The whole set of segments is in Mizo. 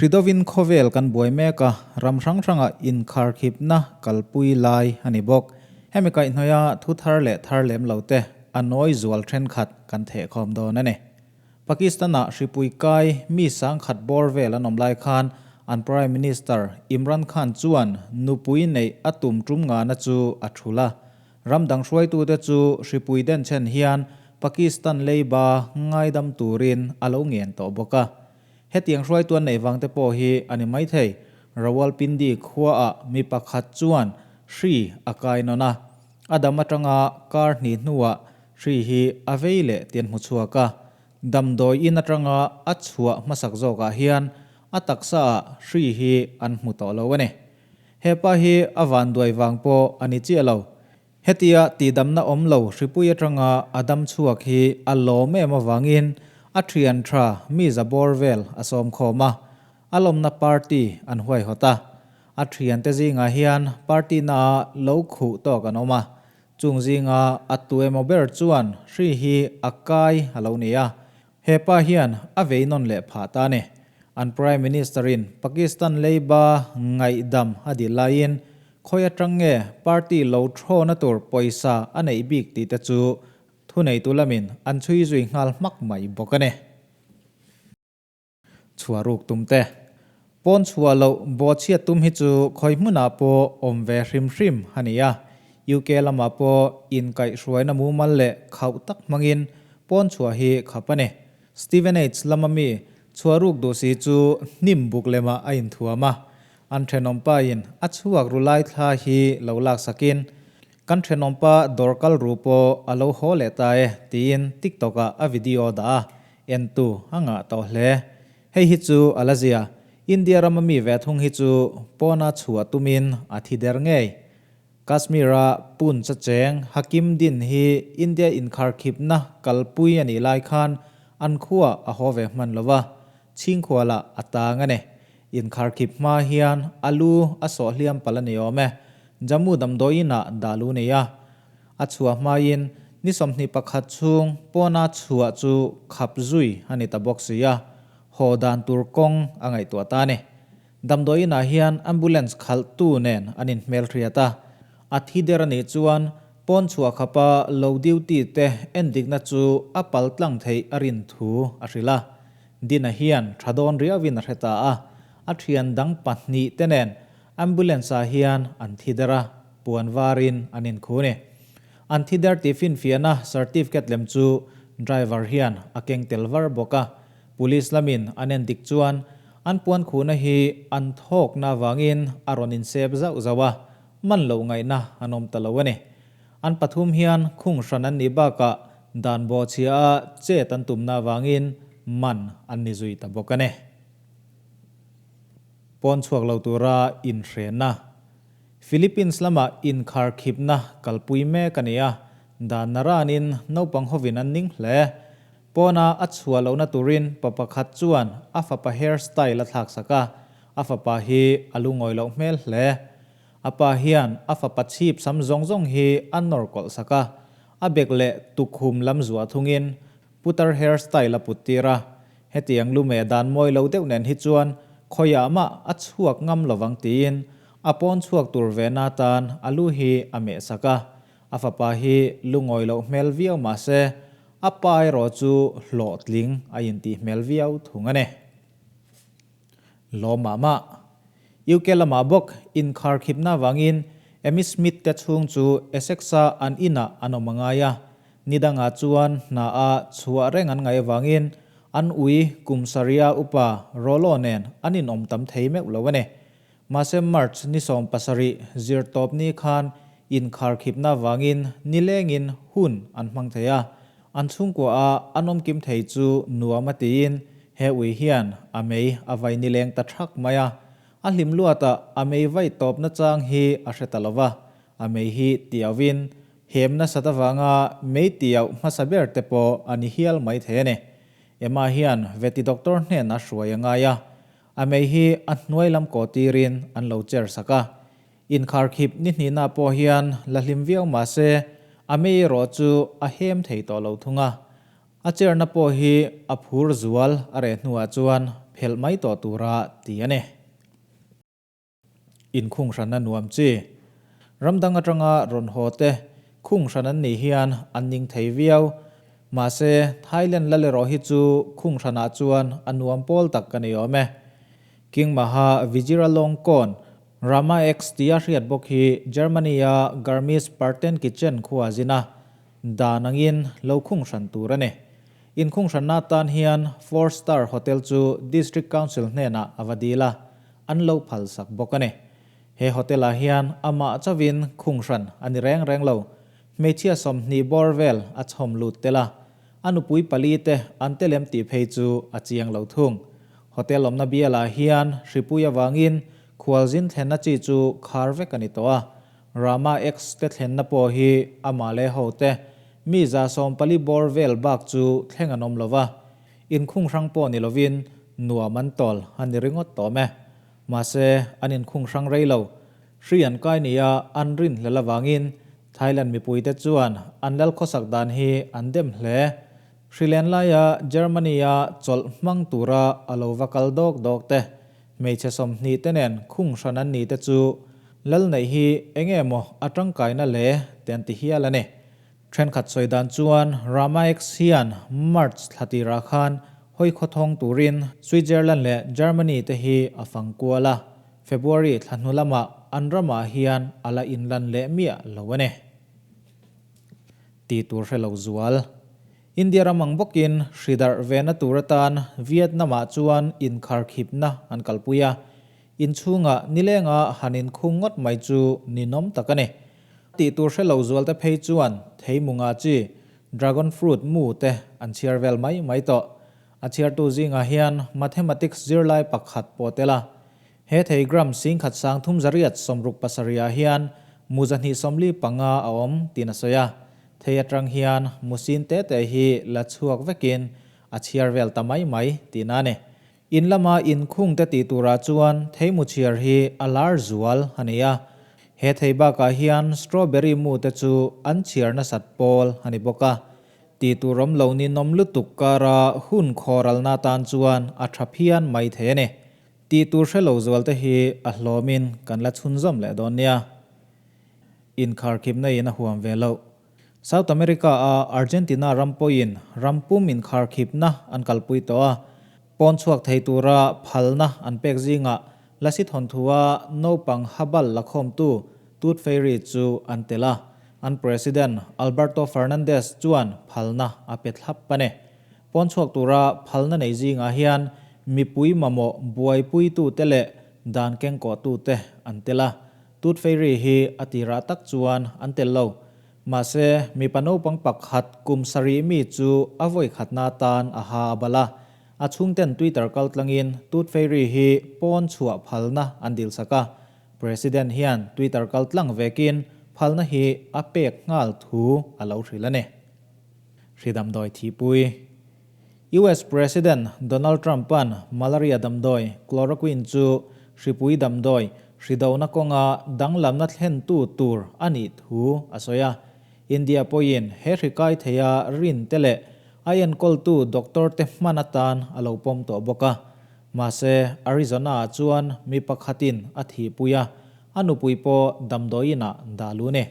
Hridovin khawvel kan buai mek a, ram hrang hrangah inkharkhipna kalpui lai a ni bawk. Hemi kaihhnawia thu thar leh thar lem lo te a nawi zual thenkhat kan thehkhawm dawn a ni. Pakistan-ah hripui kai mi sangkhat bawr vel an awm lai khan an Prime Minister Imran Khan chuan nupui neih a tum tum ngana chu a thul a. Ram dang hruaitute chu hripui denchhen hian Pakistan leiba ngaidam turin a lo ngen tawh bawk a. Hetiang hruaitu an neih vangte pawh hi a ni maithei. Rawalpindi khuaah mi pakhat chuan hri a kai nawn a. A dam atanga kar hnih hnuah hri hi a vei leh tih an hmu chhuak a. Damdawi in atanga a chhuah hmasak zawkah hian a taksaah hri hi an hmu tawh lo a ni. Hepa hi a vanduai vang pawh a ni chiah lo. Hetia tihdamna awm lo hripui atanga a dam chhuak hi a lawm em avangin a thian tha mi za bawr vel a sawm khawm a, a lawmna party an huaihawt a. A thiante zingah hian party naa lo khuh tawk an awm a, chung zinga a tu emaw ber chuan hri hi a kai a lo ni a, he pa hian a vei nawn leh phah ta a ni. An Prime Minister-in Pakistan leiba ngaihdam a dil laiin Khawi atang nge party lo thawna tur pawisa a neih bik tih te chu thuneitu lamin an chhui zui nghal hmak mai bawk a ni. Chhuah ruk tum te. Pawn chhuah loh bawhchhiat tum hi chu khawi hmunah pawh awm ve hrim hrim a ni a. UK lamah pawh inkaihhruaina mumal leh khauh tak hmangin pawn chhuah hi khap a ni. Steven H lama mi chhuah ruk duh si chu hnim buk lemah a inthuam a. An thenawmpa in a chhuak ru lai thla hi lo lak sakin, Kan thenawmpa dawr kal ru pawh a lo haw leh ta e tiin TikTok ah a video dah a, entu a ngah tawh hle. Hei hi chu a la zia, India rama mi ve thung hi chu pawna chhuah tumin a thi der ngei. Kashmir-a Poonch a cheng Hakim Din hi India inkharkhipna kalpui a nih lai khan an khuaa a haw ve hman lo va, chhingkhualah a tang a ni. Inkharkhip hma hian a lu a sawh hliam palh a ni awm e. Jammu damdawi inah dah lu nei a. A chhuah hmain ni 21 chhung pawna chhuah chu khap zui a ni ta bawk si a, haw dan tur kawng a ngaihtuah ta a ni. Damdawi inah hian ambulance khalhtu nen an inhmelhriat a, a thi der a nih chuan pawn chhuah khapa lo duty te endikna chu a pal tlang theih a rin thu a hrilh a. Dina hian tha dawn riauin a hre ta a, a thian dang pahnih te nen ambulance ah hian an thi der a, puan varin an inkhu a ni. An thi der tih finfiahna certificate lem chu driver hian a keng tel var bawk a, Police lamin an en dik chuan an puan khuhna hi an thawkna avangin a rawn insep zauh zauh a, man loh ngaihna an awm ta lo a ni. An pathum hian khung hran an nih bakah dan bawhchhia a chet an tumna avangin man an ni zui ta bawk a ni. Pawn chhuak lo tura inhrenna. Philippines lamah inkharkhipna kalpui mek a ni a, dan naranin naupang hovin an ning hle. Pawna a chhuah lohna turin pa pakhat chuan a fapa hair style a thlak sak a, a fapa hi a lungawi loh hmel hle. A pa hian a fapa chhip sam zawng zawng hi a nawr kawlh sak a, a bek leh tukhum lam zuah thungin putar hair style a put tir a. Hetiang lumeh dan mawi lo deuh nen hi chuan khawiah mah a chhuak ngam lovang tiin a pawn chhuak tur ve na tan a lu hi a meh sak a. A fapa hi lungawi loh hmel viau mah se, A pa erawh chu hlawhtling a intih hmel viau thung a ni. Lawm mah mah. UK lamah bawk inkharkhipna avangin Amy Smith te chhung chu Essex-a an inah an awm a ngai a, ni dangah chuan hna a chhuah reng an ngaih avangin an ui kum sarih-a upa Rollo nen an inawm tam thei meuh lo a ni. Mahse March ni 17 zirtawp ni khan inkharkhipna vangin nilengin hun an hmang thei a, an chhungkua a an awm kim thei chu nuam a tiin he ui hian a mei a vai nileng ta thak mai a. A hlim luatah a mei vai tawp nachang hi a hre ta lo va, a mei hi tiauhin hem nasat avanga mei tiauh hmasa ber te pawh a ni hial mai thei a ni. Emma hian veti doctor hnenah hruai a ngai a, A mei hi a hnuai lam kaw tirin an lo cher sak a. Inkharkhip ni hnihna pawh hian la hlim viau mah se, a mei erawh chu a hem thei tawh lo thung a. A cherna pawh hi a phur zual a reh hnuah chuan phelh mai tawh tura ti a ni. Inkhung hran a nuam chi. Ram dang atanga rawn haw te khung hran an nih hian an ning thei viau. Mahse, Thailand lal erawh hi chu khung hranah chuan a nuam pawl tak ka ni awm e. King Maha Vajiralongkorn Rama X tia hriat bawk hi Germany-a Garmisch-Partenkirchen khua zin a, dan angin lo khung hran tur a ni. Inkhung hranna atan hian Four Star Hotel chu District Council hnenah a va dil a, an lo phal sak bawk a ni. He hotel ah hian amah chauhin khung hran a ni reng reng lo. Hmeichhia 20 bawr vel a chhawm lut tel a, a nupui pali te an tel em tih phei chu a chiang lo thung. Hotel awmna bialah hian hripui avangin khualzin thlenna chi chu khar vek a ni tawh a, Rama X te thlenna pawh hi amah leh ho te mi 140 bawr vel bak chu thleng an awm lo va, inkhung hrang pawh ni lovin nuam an tawl a ni ringawt tawh e. Mahse, an inkhung hrang rei lo. Hri an kai nia an rin hlel avangin Thailand mipuite chuan an lal khawsak dan hi an dem hle. Hri len laia Germany-a chawlh hmang tura a lo va kal dawk dawk te, hmeichhe 20 te nen khung hran an ni te chu lal neih hi eng emaw a tangkaina le te an ti hial a ni. Thenkhat sawi dan chuan Rama X hian March thla tirah khan hawi khawthawng turin Switzerland leh Germany te hi a fang kual a, February thla hnu lamah an ramah hian a la inlan leh miah lo a ni. Ti tur hre lo zual. India ram ang bawkin hri darh vena tur atan Vietnam-ah chuan inkharkhipna an kalpui a, inchhungah nilenga han inkhung ngawt mai chu ninawm tak a ni. Tih tur hre lo zual te phei chuan thei mu nga chi, dragon fruit mu te an chhiar vel mai mai tawh. A chhiartu zingah hian mathematics zirlai pakhat pawh tel a. He thei gram 1367 ah hian mu 245 a awm tiin a sawi a. Thei atang hian mu sin te te hi la chhuak vekin a chhiar vel ta mai mai tihna a ni. In lama inkhung te tih turah chuan theimu chhiar hi a lar zual a ni a. He thei bakah hian strawberry mu te chu an chhiar nasat pawl a ni bawk a. Tih tur awm lo ninawm lutuk kara hun khawralna atan chuan a tha phian mai thei a ni. Tih tur hre lo zual te hi a hlawmin kan la chhunzawm leh dawn nia. Inkharkhipna in a huam ve loh. South America-a Argentina ram pawhin ram pum inkharkhipna an kalpui tawh a, pawn chhuak thei tura phalna an pek zingah Lasi thawnthua naupang habal lakhawmtu Tooth Fairy chu an tel a, an President Alberto Fernandez chuan phalna a pe thlap a ni. Pawn chhuak tura phalna nei zingah hian mipui mamawh buaipuitute leh dan kengkawhtute an tel a, Tooth Fairy hi a tirah tak chuan an tel lo. Mahse, mipa naupang pakhat kum sarih mi chu a vawi khatna atan a ha a bal a. A chhungten Twitter kal tlangin Tooth Fairy hi pawn chhuah phalna an dilsak a. President hian Twitter kal tlang vekin phalna hi a pek nghal thu a lo hrilh a ni. Hri damdawi thihpui. US President Donald Trump-a'n malaria damdawi chloroquine chu hripui damdawi hri dona kawnga danglamna thlentu tur a nih thu a sawi a. India pawhin he hri kai theia rin te leh a enkawltu doctor te hman atan a lo pawm tawh bawk a. Mahse, Arizona-ah chuan mi pakhatin a thihpui a, a nupui pawh damdawiinah dah lu ni.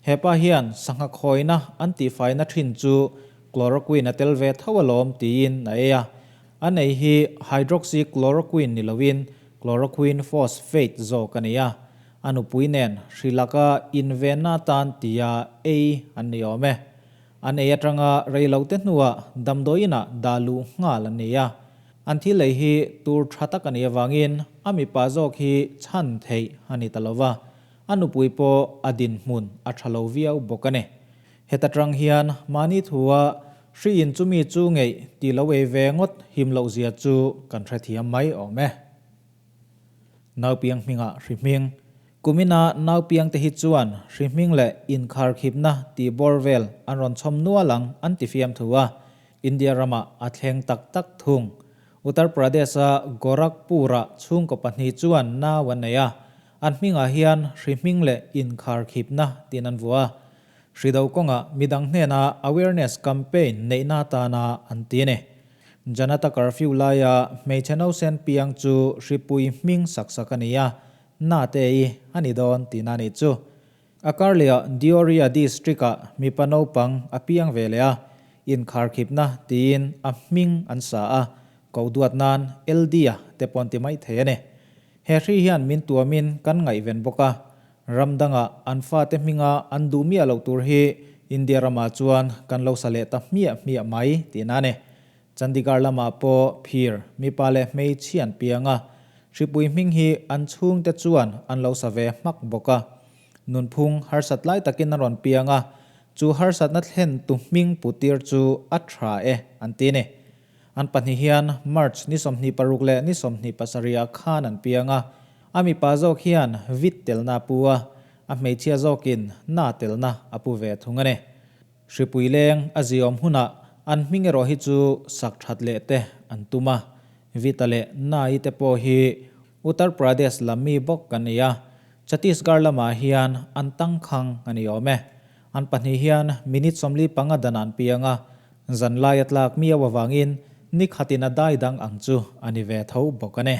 Hepa hian sangha khawina an tihfaina thin chu chloroquine a tel ve tho alawm tiin a ei a. An ei hi hydroxychloroquine ni loin chloroquine phosphate zawk a ni a. A nupui nen hri laka invenna atan tia ei an ni awm e. An ei atanga rei lo te hnuah damdawiinah dah luh nghal an ni a. An thil ei hi tur tha tak a nih avangin a mipa zawk hi chhan theih a ni ta lova. A nupui pawh a dinhmun a tha lo viau bawk a ni. Heta tang hian mahni thua hri in chumi chu ngeih tih lo ei ve ngawt him loh zia chu kan hrethiam mai awm e. Naupiang hmingah hri hming. Kumina naupiang te hi chuan hri hming leh inkharkhipna tih bawr vel an rawn chhawm nual ang an ti fiam thu a, India ramah a thleng tak tak thung. Uttar Pradesh-a Gorakhpur-ah chhungkaw pahnih chuan nau an nei a, an hmingah hian hri hming leh inkharkhipna tiin an vuah a. Hrido kawnga midang hnena awareness campaign neihna atana an ti a ni. Janata curfew laia hmeichhe nausen piang chu hripui hming sak sak a ni a, na te i a ni dawn tihna a nih chu. A kar lehah Deoria district-ah mipa naupang a piang ve leh a, inkharkhipna tiin a hming an sa a, koh duat nan LD-a te pawh an ti mai thei a ni. He hri hian min tuamin kan ngaihven bawk a, ram dangah an fate hminga an duh miah loh tur hi India ramah chuan kan lo sa leh ta hmiah hmiah mai tihna a ni. Chandigarh lamah pawh phir, mipa leh hmeichhia an piang a, hripui hming hi an chhungte chuan an lo sa ve hmak bawk a. Nunphung harsat lai takin an rawn piang a, chu harsatna thlen tu hming putir chu a tha e an ti a ni. An pahnih hian March ni 26 leh ni 27 ah khan an piang a, a mipa zawk hian vit telna a pu a, a hmeichhia zawkin na telna a pu ve thung a ni. Hripui leng a ziawm hunah an hming erawh hi chu sak that leh te an tum a, Vita leh Nai te pawh hi Uttar Pradesh lam mi bawk kan ni a, Chhattisgarh lamah hian an tangkhang a ni awm e. An pahnih hian minute 45 dan an piang a, zanlai a tlak miau avangin ni khatin a dai dang ang chu a ni ve tho bawk a ni.